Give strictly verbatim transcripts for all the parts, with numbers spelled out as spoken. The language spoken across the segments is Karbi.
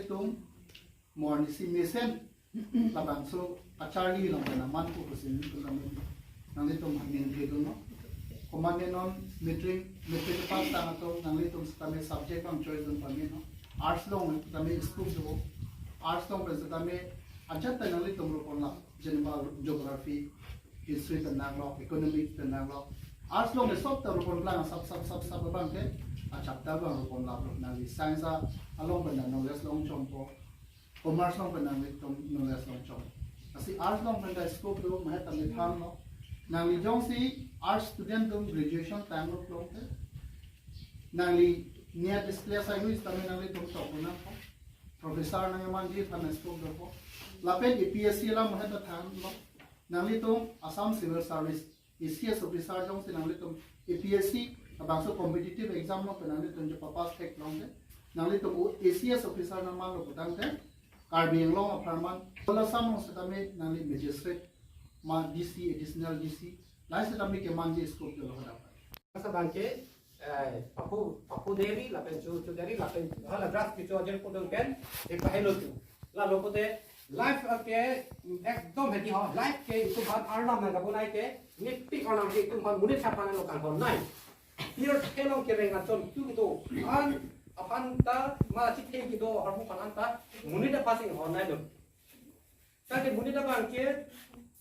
Tum morning si mesen labangso acharli along pen aman pu pusi nelitum kami nanglitum aning thedunlo. Komatne non matric, matric pass tang atum nanglitum setame subject abang choice dun pamenon. Arts along setame scope do. Arts along pen setame ajat ta nanglitum ropon lap. Jenba geography, history pen nanglo, economic pen nanglo. Arts along pen sob ta ropon lang sap sap sap sap abang ke, a chapter abang ropon laplo. Nangli science along pen knowledge longchompo, commerce along pen nanglitum knowledge longchom. Lasi arts along pen ta scope do, mahet ta mithanlo. Nangli jongsi arts student atum graduation tanglo pulote, nangli NEET display sai hui setame nanglitum tok nangpo. Professor nangmanji aphan scope dopo. Lapen A P S C alam mahet ta thanlo. Nanglitum Assam Civil Service, A C S officer jongsi nanglitum A P S C labangso competitive exam along pen nanglitum je papass theklongte, nanglitum o A C S officer nangmanlo putangte, Karbi Anglong apharman, whole Assam along setame nangli magistrate, ma D C, additional D C, lahai setame kemanji scope dolo hadak. Asa abang ke, eh, papu, papu deri, lapen chu, chu deri, lapen hala drugs kecho ajir pudun pen, eh, pahelo tu. Lalo pute, life ke, ekdom hedi ho, life ke itum aphan arnam nangkabonai ke, nipik arnam ke itum aphan monit aphan lo kanghon nai. Pir thelong kereng achon tu kedo, an, aphan ta, ma chithe kedo, harmu aphan an ta, monit aphan si hon nai do. Tangte monit abang ke,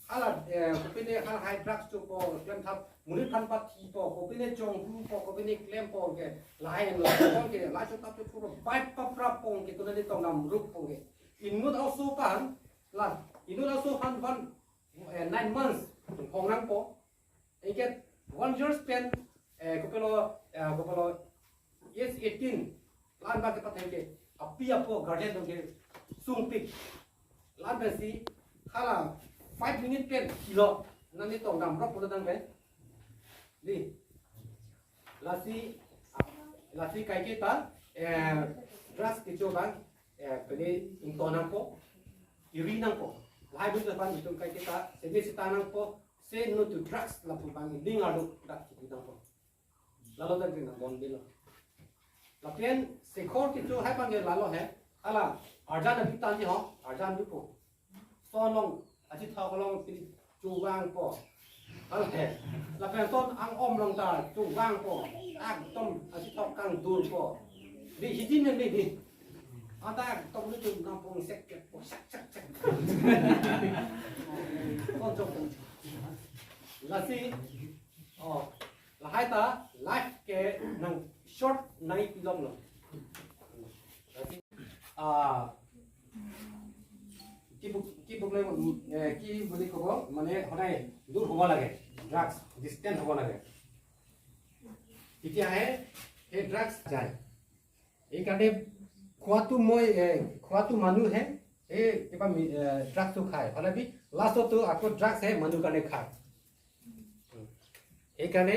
hala, eh, kopine hala hai drugs chopo, klemthap, monit aphan pathipo, kopine chonghupo, kopine klempo ke, lahai lo, pon ke, lahai chotap chopuro, bai paprapong ke, tuna di tong nam rupong ke. Inut aso aphan, la, inut aso aphan, aphan, eh, nine months, hong nangpo. Anke one year pen, eh, kopilo, eh, kopilo, age eighteen, la-an abang ke pathe ke, api apo guardian atum ke sungpik. La-an pensi, hala five minute pen kilo, nangli tong dam rok pulo tangte. Di. Lasi, lasi kaike ta, eh, drugs kecho abang, eh, pini ingto nangpo, iri nangpo. Lahai bus lapan itum kaike ta, semi sita nangpo, say no to drugs lapu abang ning arlo dak kipi nangpo. Lalo dak ring nang bon bilo. Lapen sekhor kecho hai abang ke lalo he. Hala, arjan abita ni ho, arjan dupo. Son along, achithok along pini chuvangpo. Hala he. Lapen son ang-om along ta chuvangpo. Ekdom achithok kangdurpo. Di hijin ni di. Anta ekdom ni tu nampung sek sek po, sek sek sek. Son chok. Lasi, oh, lahai ta life ke nang short nai pilonglo. Lasi, ah, কি বুক, কি বুক লাগে, এ, কি বুলি ক'ব, মানে সদায় দূৰ হ'ব লাগে, ড্ৰাগছ ডিষ্টেণ্ট হ'ব লাগে। তেতিয়াহে সেই ড্ৰাগছ যায়। এইকাৰণে খোৱাটো মই, এ, খোৱাটো মানুহে এই কিবা মি-, এ, ড্ৰাগছটো খায়, হ'লে বি লাষ্টতো আকৌ ড্ৰাগছহে মানুহ কাৰণে খায়। সেইকাৰণে